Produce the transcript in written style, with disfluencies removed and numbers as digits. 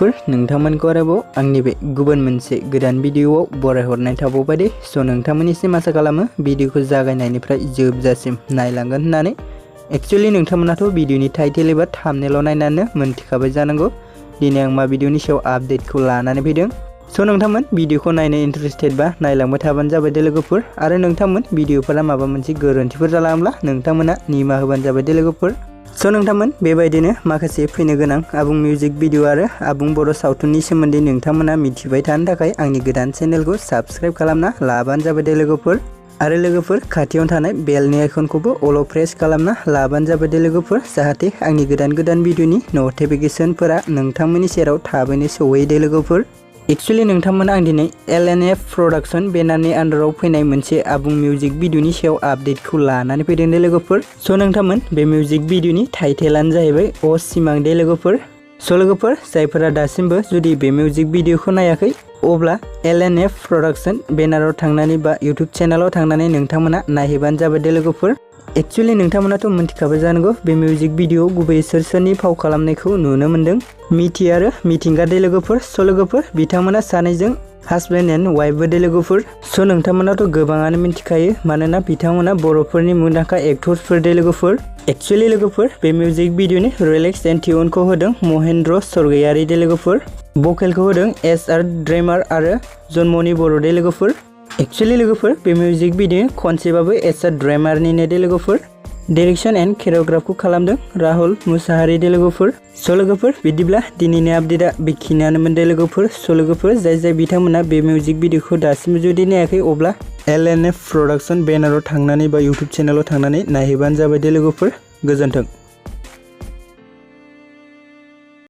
लोगोफोर नोंथांमोनखौ आरोबाव आंनि बे गुबुन मोनसे गोदान भिडियोआव बरायहरनाय थाबावबाय दे। स' नोंथांमोननिसिम आसा खालामो भिडियोखौ जागायनायनिफ्राय जोबजासिम नायलांगोन होननानै। एक्चुअली नोंथांमोनाथ' भिडियोनि टाइटेल एबा थाम्बनेइल नायनानै मोनथिखाबाय जानांगौ दिनै आं मा भिडियोनि सायाव आपडेटखौ लानानै फैदों। स' नोंथांमोन भिडियोखौ नायनो इन्टारेस्टेड बा नायलांबाय थाबानो जाबाय दे लोगोफोर। आरो नोंथांमोन भिडियोफोरा माबा मोनसे गोरोन्थिफोर जालांब्ला नोंथांमोना निमाहा होबानो जाबाय दे लोगोफोर। स' नोंथांमोन बेबायदिनो माखासे फैनो गोनां आबुं मिउजिक भिडियो आरो आबुं बर' सावथुननि सोमोन्दै नोंथांमोना मिथिबाय थानो थाखाय आंनि गोदान चेनेलखौ साबस्क्राइब खालामना लाबानो जाबाय दे लोगोफोर। आरो लोगोफोर खाथियाव थानाय बेलनि आइकनखौबो अल प्रेस खालामना लाबानो जाबाय दे लोगोफोर, जाहाथे आंनि गोदान भिडियोनि नटिफिकेशनफोरा नोंथांमोननि सेराव थाबैनो सौहैयो दे लोगोफोर। एक्चुअली नोंथांमोना आं दिनै LNF प्रोडक्शन बेनारनि आन्डाराव फैनाय मोनसे आबुं मिउजिक भिडियोनि सायाव आपडेटखौ लानानै फैदों दे लोगोफोर। स' नोंथांमोन बे मिउजिक भिडियोनि टाइटेलानो जाहैबाय अ सिमां दे लोगोफोर। स' लोगोफोर जायफोरा दासिमबो जुदि बे मिउजिक भिडियोखौ नायाखै अब्ला LNF प्रोडक्शन बेनाराव थांनानै बा इउट्युब चेनेलाव थांनानै नोंथांमोना नायहैबानो जाबाय दे लोगोफोर। एक्चुअली नोंथांमोनाथ' मिथिखाबाय जानांगौ बे मिउजिक भिडियोआव गुबैयै सोरनि फाव खालामनायखौ नुनो मोन्दों। मिथि आरो मिथिंगा दे लोगोफोर। स' लोगोफोर बिथांमोना सानैजों हासबेन्ड एन्ड वाइफबो दे लोगोफोर। स' नोंथांमोनाथ' गोबाङानो मिथिखायो मानोना बिथांमोना बर'फोरनि मुंदांखा एक्टर्सफोर दे लोगोफोर। एक्चुअली लोगोफोर बे मिउजिक भिडियोनि रिलिक्स एन्ड टिउनखौ होदों महेन्द्र स्वर्गयारी दे लोगोफोर। भकेलखौ होदों SR ड्रेमार आरो जन्मनि बर' दे लोगोफोर। एक्चुअली लोगोफोर बे मिउजिक भिडियो कनसेप्टआबो SR ड्रेमारनिनो दे लोगोफोर। डाइरेक्शन एन्ड केरिय'ग्राफखौ खालामदों राहुल मुसाहारि दे लोगोफोर। स' लोगोफोर बिदिब्ला दिनैनि आपडेटआ बेखिनियानोमोन दे लोगोफोर। स' लोगोफोर जाय बिथांमोना बे मिउजिक भिडियोखौ दासिमबो जुदि नायाखै अब्ला LNF प्रोडक्शन बेनाराव थांनानै बा इउट्युब चेनेलाव थांनानै नायहैबानो जाबाय दे लोगोफोर। गोजोन्थों।